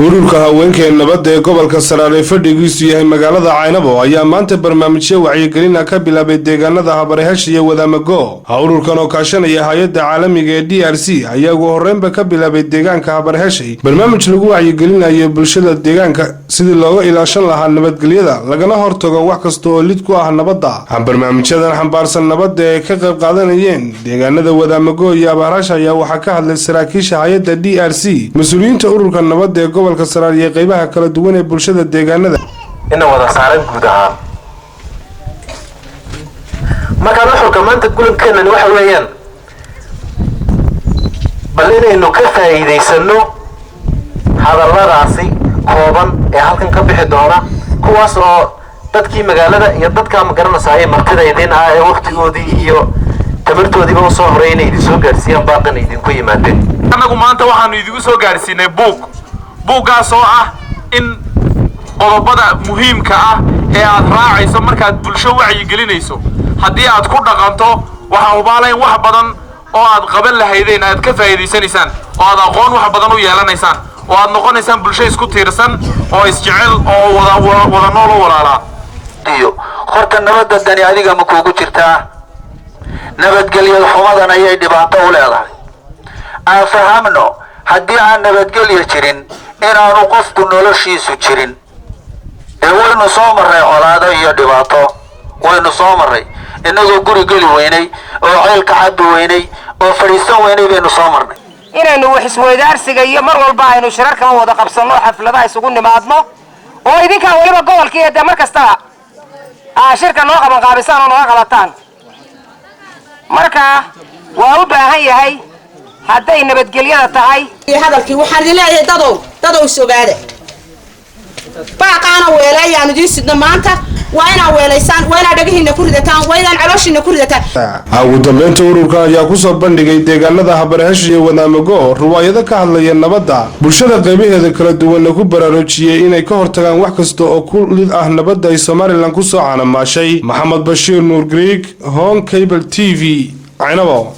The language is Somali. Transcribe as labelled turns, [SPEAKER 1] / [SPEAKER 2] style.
[SPEAKER 1] Ururka haweenka ee nabadda ee gobolka Saraar ee fadhigiisu yahay magaalada Caynabo ayaa maanta barnaamijyo wacyigelina ka bilaabay deegaanada Habarehash iyo Wadaamago. Ururkan oo kaashanaya hay-adda caalamiga ee DRC ayaa ugu horreynba ka bilaabay deegaanka Habareheshay barnaamij lagu wacyigelinayo bulshada deegaanka sidii looga ilaashan lahaa nabadgelyada, lagana hortago wax kasta oo lid ku ah nabadda. Barnaamijyadan xambaarsan nabadda ee ka qayb qaadanayeen deegaanada Wadaamago iyo Habarehash ayaa waxaa ka hadlay saraakiisha hay-adda DRC, mas-uuliyiinta ururka nabadda ee gobolka Saraar iyo qeybaha kala duwan ee bulshada deegaanada.
[SPEAKER 2] Ina wada saaran guud ahaan. Markaa nuxurka maanta kulankeenani waxa weeyaan bal inaynu ka faa'iidaysano hadalladaasi kooban ee halkan ka bixi doona, kuwaas oo dadkii magaalada iyo dadkaa magaranaysa martida idin ah ee waktigoodii iyo tamartoodiiba usoo horay inay idin soo gaadhsiiyaan baaqan idinku yimaadeen.
[SPEAKER 3] Annagu maanta waxaanu idigu soo gaadhsiinay buug, buuggaas oo ah in qodobada muhiimka ah ee aad raacayso markaad bulsho wacyigelinayso haddii aad ku dhaqanto, waxaa hubaalayn wax badan oo aad qaban lahaydeen aad ka faa'iidaysanaysaan oo aad aqoon wax badan u yeelanaysaan oo aad noqonaysaan bulsho isku tiirsan oo isjecel oo wada wada nool oo walaalaa.
[SPEAKER 4] Iyo horta nabadda dani adiga ma kuugu jirtaa? Nabadgelyada xumadan ayay dhibaato u leedahay. Aan fahamno, haddii aan nabadgelya jirin inaanu qofku noloshiisu jirin. Dee waynu soo marray colaado iyo dhibaato, waynu soo marray innagoo guri geli weynay oo ceelka cabbi weynay oo fadhiisan weynay baynu soo marnay.
[SPEAKER 5] Inaynu wax isweydaarsiga iyo mar walba aynu shirarkaba wada qabsanno, xafladaha isugu nimaadno oo idinkaa weliba gobolkiiyo dee mar kasta aa shirka noo qaban qaabisaan oo nooga qabataan. Marka waa u baahan yahay hadday nabadgelyada tahay.
[SPEAKER 6] Hadalkii waxaan idin leeyahay, dadow, dadow, is ogaada. Baaqaana weeleeyaan idiin sidno maanta. Waa inaad weelaysaan, waa inaad dhagahiina ku ridataan, waa inaad calooshiina ku ridataan.
[SPEAKER 1] Ugu dambeynta, ururkan ayaa kusoo bandhigay deegaanada Habarehesh iyo Wadaamago ruwaayado ka hadlaya nabadda, bulshada qaybaheeda kala duwanna ku baraarujiyey inay ka hortagaan wax kasta oo ku lid ah nabadda ay Somaliland kusoo caanamaashay. Maxamed Bashiir Nuur Greeg, Horn Cable TV, Caynabo.